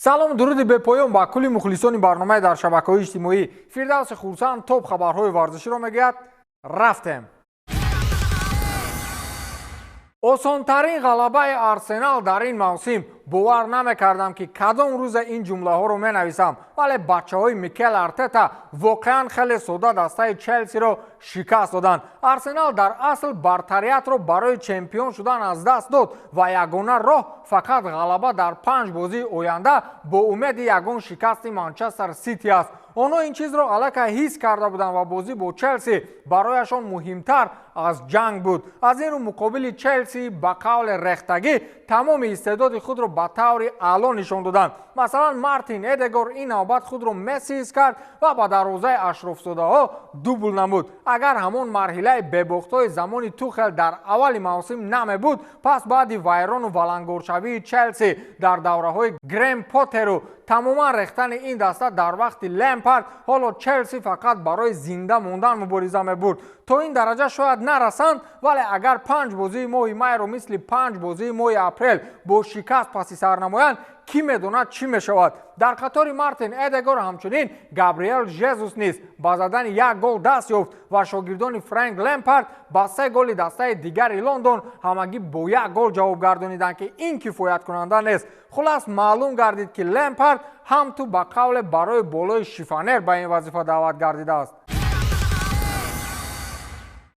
Салому дуруди бепоён ба кулли мухлисони барномаи дар шабакаҳои иҷтимоӣ. Фирдавси Хурсанд топ хабарҳои варзиширо мегӯяд. Рафтем. Осонтарин ғалабаи Арсенал дар ин мавсим. Бовар намекардам, ки кадом рӯза ин ҷумлаҳоро менависам, вале бачаҳои Микел Артета воқеан хеле сода дастаи Челсиро шикаст доданд. Арсенал дар асл бартариятро барои чемпион шудан аз даст дод ва ягона роҳ фақат ғалаба дар панҷ бозии оянда бо умеди ягон шикасти Манчестер Сити аст. Онҳо ин чизро аллакай ҳис карда буданд ва бозӣ бо Челси барояшон муҳимтар аз ҷанг буд. Аз ин рӯ муқобили Челси ба қавли рехтагӣ тамоми истеъдоди худро ба таври аъло нишон доданд. Масалан, Мартин Эдегор ин навбат худро Месси ҳис кард ва ба дарвозаи ашрофзодаҳо дубл намуд. Агар ҳамон марҳилаи бебохтҳои замони Тухел дар аввали мавсим намебуд, пас баъди вайрону валангоршавии Челси дар давраҳои Грем Поттеру тамоман рехтани ин даста дар вақти Лемпард, ҳоло Челси фақат барои зинда мондан мубориза мебурд. То ин дараҷа шояд нарасанд, вале агар панҷ бозии моҳи майро мисли панҷ бозии моҳи апрел бо шикаст паси сар намоянд, кӣ медонад, чӣ мешавад. Дар қатори Мартин Эдегор ҳамчунин Габриэл Жезус низ ба задани як гол даст ёфт ва шогирдони Фрэнк Лемпард ба се голи дастаи дигари Лондон ҳамагӣ бо як гол ҷавоб гардониданд, ки ин кифояткунанда нест. Хулас, маълум гардид, ки Лемпард ҳам ту ба қавле барои болои шифанер ба ин вазифа даъват гардидааст.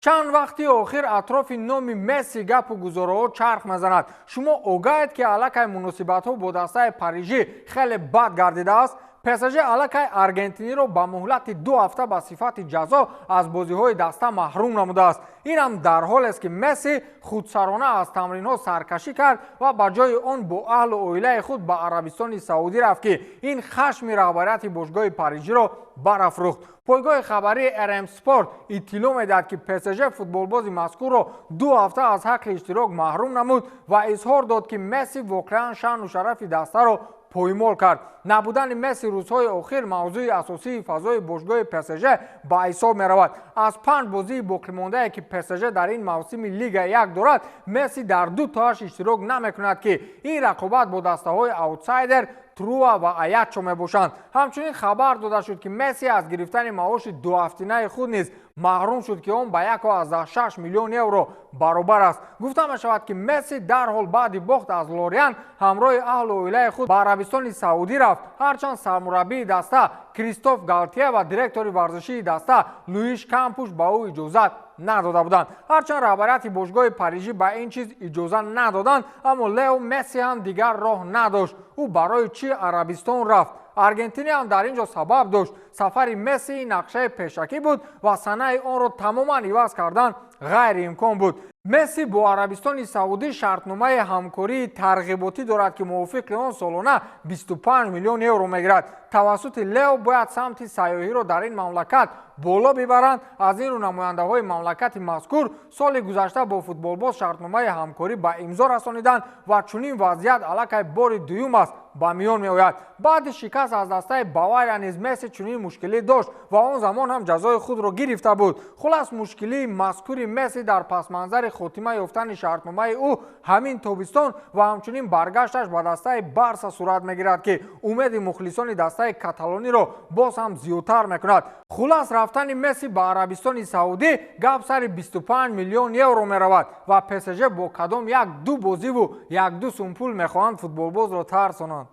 Чанд вақти охир атрофи номи Месси гапу гузораҳо чарх мезанад. Шумо огаҳед, ки аллакай муносибатҳо бо дастаи парижӣ хеле бад гардидааст. ПСЖ аллакай аргентиниро ба муҳлати 2 ҳафта ба сифати ҷазо аз бозиҳои даста маҳрум намудааст. Инам дар ҳолест, ки Месси худсарона аз тамринҳо саркашӣ кард ва ба ҷои он бо аҳлу оилаи худ ба Арабистони Саудӣ рафт, ки ин хашми раҳбарияти бошгоҳи парижиро барафрӯхт. Пойгоҳи хабарии РМ Спорт иттилоъ медиҳад, ки ПСЖ футболбози мазкурро 2 ҳафта аз ҳаққи иштирок маҳрум намуд ва изҳор дод, ки Месси воқеан шаъну шарафи дастаро поймол кард. Набудани Месси рӯзҳои охир мавзӯи асосии фазои бошгоҳи ПСЖ ба ҳисоб меравад. Аз панҷ бозии боқимондае, ки ПСЖ дар ин мавсими Лига як дорад, Месси дар ду тоаш иштирок намекунад, ки ин рақобат бо дастаҳои аутсайдер Труа ва Аяччо мебошанд. Ҳамчунин хабар дода шуд, ки Месси аз гирифтани маоши дуҳафтинаи худ низ маҳрум шуд, ки он ба 1,6 миллион евро баробар аст. Гуфта мешавад, ки Месси дарҳол баъди бохт аз Лориан ҳамроҳи аҳлу оилаи худ ба Арабистони Саудӣ рафт, ҳарчанд сармураббии даста Кристоф Галтье ва директори варзишии даста Луиш Кампуш ба ӯ иҷозат надода буданд. Ҳарчанд раҳбарияти бошгоҳи парижӣ ба ин чиз иҷоза надоданд, аммо Лео Месси ҳам дигар роҳ надошт. Ӯ барои чӣ Арабистон рафт? Аргентина ҳам дар ин ҷо сабаб дошт. Сафари Месси нақшаи пешакӣ буд ва санаи онро тамоман иваз кардан ғайриимкон буд. Месси бо Арабистони Саудӣ шартномаи ҳамкории тарғиботӣ дорад, ки мувофиқи он солона 25 миллион евро мегирад. Тавассути Лео бояд самти сайёҳиро дар ин мамлакат боло бибаранд. Аз ин рӯ намояндаҳои мамлакати мазкур соли гузашта бо футболбоз шартномаи ҳамкорӣ ба имзо расониданд ва чунин вазъият аллакай бори дуюм аст ба миён меояд. Баъди шикаст аз дастаи Бавария низ Месси чунин мушкилӣ дошт ва он замон ҳам ҷазои худро гирифта буд. Хулас, мушкилии мазкури Месси дар пасманзари хотима ёфтани шартномаи ӯ ҳамин тобистон ва ҳамчунин баргашташ ба дастаи Барса сурат мегирад, ки умеди мухлисони дастаи каталониро боз ҳам зиёдтар мекунад. Хулас, рафтани Месси ба Арабистони Саудӣ гап сари 25 миллион евро меравад ва ПСЖ бо кадом як ду бозиву як-ду сум пул мехоҳанд футболбозро тарсонанд.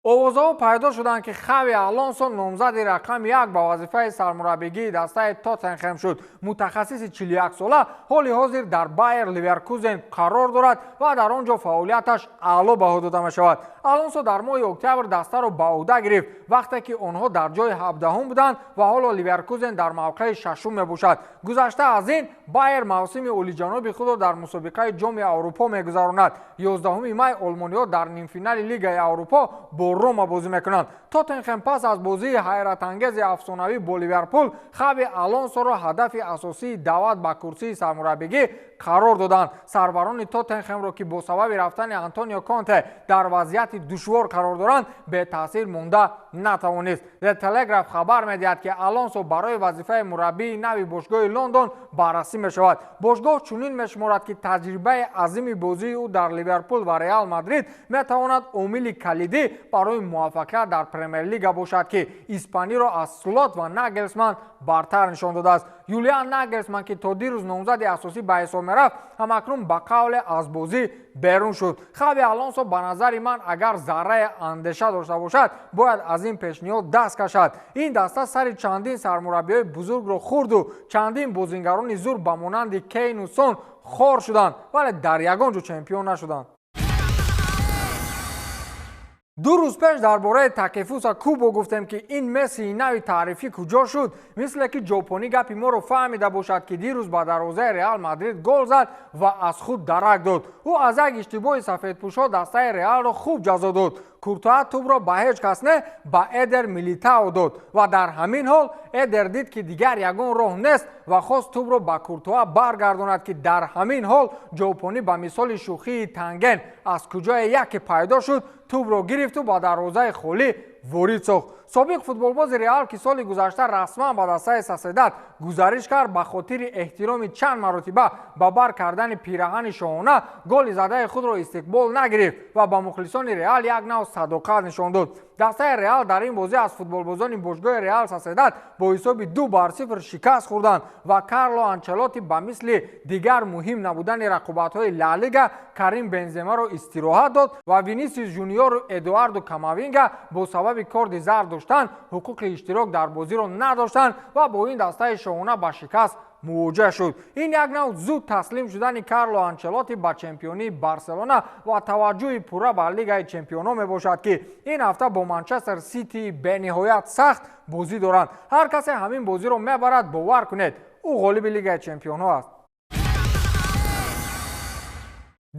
Овозаҳо пайдо шуданд, ки Хави Алонсо номзади рақами як ба вазифаи сармураббигии дастаи Тоттенхем шуд. Мутахассиси 41-сола ҳоли ҳозир дар Байер Ливеркузен қарор дорад ва дар он ҷо фаъолияташ аъло баҳо дода мешавад. Алонсо дар моҳи октябр дастаро ба ӯҳда гирифт, вақте ки онҳо дар ҷои 17-ум буданд ва ҳоло Ливеркузен дар мавқеи шашум мебошад. Гузашта аз ин, Байер мавсими олиҷаноби худро дар мусобиқаи Ҷоми Аврупо мегузаронад. 11 май олмониҳо дар нимфинали Лигаи Аврупо бо Бо Рома бозӣ мекунанд. Тоттенхем пас аз бозии ҳайратангези афсонавӣ бо Ливерпул Хави Алонсоро ҳадафи асосии даъват ба курсии сармураббигӣ қарор доданд. Сарварони Тоттенхемро, ки бо сабаби рафтани Антонио Конте дар вазъияти душвор қарор доранд, бетаъсир монда натавонист. The Telegraph хабар медиҳад, ки Алонсо барои вазифаи мураббии нави бошгоҳи Лондон баррасӣ мешавад. Бошгоҳ чунин мешуморад, ки таҷрибаи азими бозии ӯ дар Ливерпул ва Реал Мадрид метавонад омили калидӣ барои муваффақият дар Премер-лига бошад, ки испаниро аз Слот ва Нагелсман бартар нишон додааст. Юлиан Нагелсман, ки то дирӯз номзади асосӣ ба ҳисоб мерафт, ҳамакнун ба қавле аз бозӣ берун шуд. Хави Алонсо, ба назари ман, агар зарраи андеша дошта бошад, бояд аз ин пешниҳод даст кашад. Ин даста сари чандин сармураббиҳои бузургро хӯрду чандин бозингарони зур ба монанди Кейну Сон хор шуданд, вале дар ягон ҷо чемпион нашуданд. 2 рӯз пеш дар бораи Такефуса Кубо гуфтем, ки ин Мессии нави таърифӣ куҷо шуд. Мисле ки ҷопонӣ гапи моро фаҳмида бошад, ки дирӯз ба дарвозаи Реал Мадрид гол зад ва аз худ дарак дод. Ӯ аз як иштибоҳи сафедпӯшҳо дастаи Реалро хуб ҷазо дод. Куртуа тӯбро ба ҳеҷ кас не, ба Эдер Милитао дод ва дар ҳамин ҳол Эдер дид, ки дигар ягон роҳ нест ва хост тӯбро ба Куртуа баргардонад, ки дар ҳамин ҳол ҷопонӣ ба мисоли шӯхии танген аз куҷое яке пайдо шуд, тӯбро гирифту ба дарвозаи холӣ ворид сохт. Собиқ футболбози Реал, ки соли гузашта расман ба дастаи Соседад гузариш кард, ба хотири эҳтироми чанд маротиба ба бар кардани пираҳани шоҳона голи задаи худро истиқбол нагирифт ва ба мухлисони Реал як нав садоқат нишон дод. Дастаи Реал дар ин бозӣ аз футболбозони бошгоҳи Реал Соседад бо ҳисоби 2-0 шикаст хӯрданд ва Карло Анчелоти ба мисли дигар муҳим набудани рақобатҳои Ла Лига Карим Бенземаро истироҳат дод ва Винисиус Жуниору Эдуардо Камавинга бо сабаби корди зард доштан ҳуқуқи иштирок дар бозиро надоштанд ва бо ин дастаи шоҳона ба шикаст мувоҷеҳ шуд. Ин як нав зуд таслим шудани Карло Анчелоти ба чемпионии Барселона ва таваҷҷӯҳи пурра ба Лигаи чемпионҳо мебошад, ки ин ҳафта бо Манчестер Ситии бениҳоят сахт бозӣ доранд. Ҳар касе ҳамин бозиро мебарад, бовар кунед, ӯ ғолиби Лигаи чемпионҳо аст.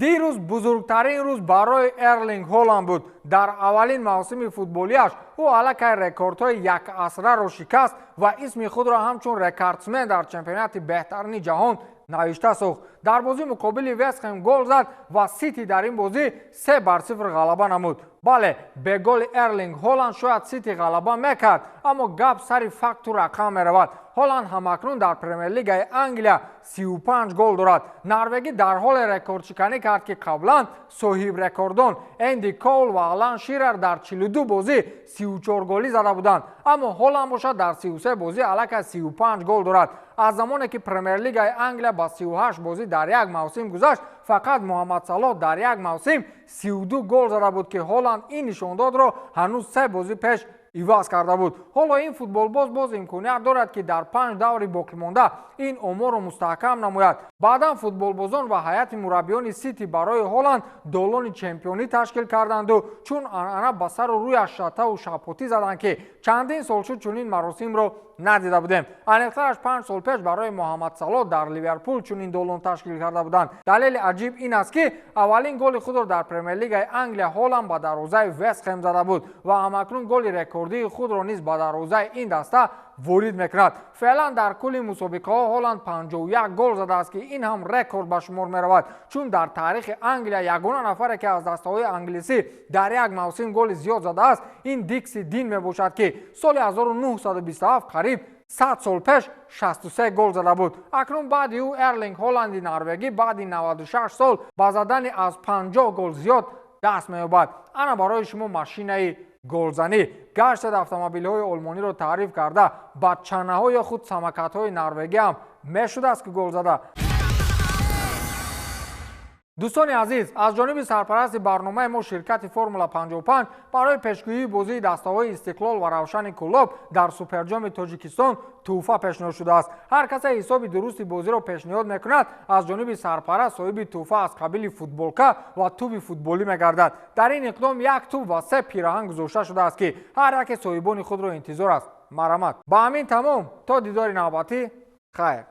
Дирӯз бузургтарин рӯз барои Эрлинг Ҳоланд буд. Дар аввалин мавсими футболиаш ӯ аллакай рекордҳои якасраро шикаст ва исми худро ҳамчун рекордсмен дар чемпионати беҳтарини ҷаҳон навишта сохт. Дар бозӣ муқобили Вестхем гол зад ва Сити дар ин бозӣ 3-0 ғалаба намуд. Бале, бе голи Эрлинг Ҳоланд шояд Сити ғалаба мекард, аммо гап сари факту рақам меравад. Ҳоланд ҳамакнун дар Премер-лигаи Англия 35 гол дорад. Норвегӣ дар ҳоле рекордшиканӣ кард, ки қаблан соҳибрекордон Энди Коул ва Алан Ширер дар 42 бозӣ 34 голӣ зада буданд, аммо Ҳоланд бошад, дар 33 бозӣ аллакай 35 гол дорад. Аз замоне ки Премер-лигаи Англия ба 38 бозӣ дар як мавсим гузашт, фақат Муҳаммад Салоҳ дар як мавсим 32 гол зада буд, ки Ҳоланд ин нишондодро ҳанӯз се бозӣ пеш иваз карда буд. Ҳоло ин футболбоз боз имконият дорад, ки дар панҷ даври боқимонда ин оморро мустаҳкам намояд. Баъдан футболбозон ва ҳайати мураббиёни Сити барои Ҳоланд долони чемпионӣ ташкил карданду чун анъана ба сару рӯяш шатаву шапотӣ заданд, ки чандин сол шуд чунин маросимро надида будем. Аниқтараш, 5 сол пеш барои Муҳаммад Салоҳ дар Ливерпул чунин долон ташкил карда буданд. Далели аҷиб ин аст, ки аввалин голи худро дар Премер-лигаи Англия Ҳоланд ба дарвозаи Вестхем зада буд ва ҳамакнун голи рекордии худро низ ба дарвозаи ин даста ворид мекунад. Феълан дар кулли мусобиқаҳо Ҳоланд 51 гол задааст, ки ин ҳам рекорд ба шумор меравад, чун дар таърихи Англия ягона нафаре, ки аз дастаҳои англисӣ дар як мавсим голи зиёд задааст, ин Дикси Дин мебошад, ки соли 1927, қариб 100 сол пеш, 63 гол зада буд. Акнун баъди ӯ Эрлинг Ҳоланди норвегӣ баъди 96 сол ба задани аз 50 гол зиёд даст меёбад. Ана барои шумо машинаи голзанӣ. Гаштад автомобилҳои олмониро таъриф карда, ба чанаҳо ё худ самокатҳои норвегӣ ҳам мешудааст, ки гол зада. Дӯстони азиз, аз ҷониби сарпарасти барномаи мо, ширкати Формула 55, барои пешгӯии бозии дастаҳои Истиқлол ва Равшани Кӯлоб дар Суперҷоми Тоҷикистон тӯҳфа пешниҳод шудааст. Ҳар касе ҳисоби дурусти бозиро пешниҳод мекунад, аз ҷониби сарпараст соҳиби тӯҳфа аз қабили футболка ва тӯби футболӣ мегардад. Дар ин иқдом як тӯб ва се пираҳан гузошта шудааст, ки ҳар яке соҳибони худро интизор аст. Марҳамат. Ба ҳамин тамом, то дидори навбатӣ, хайр.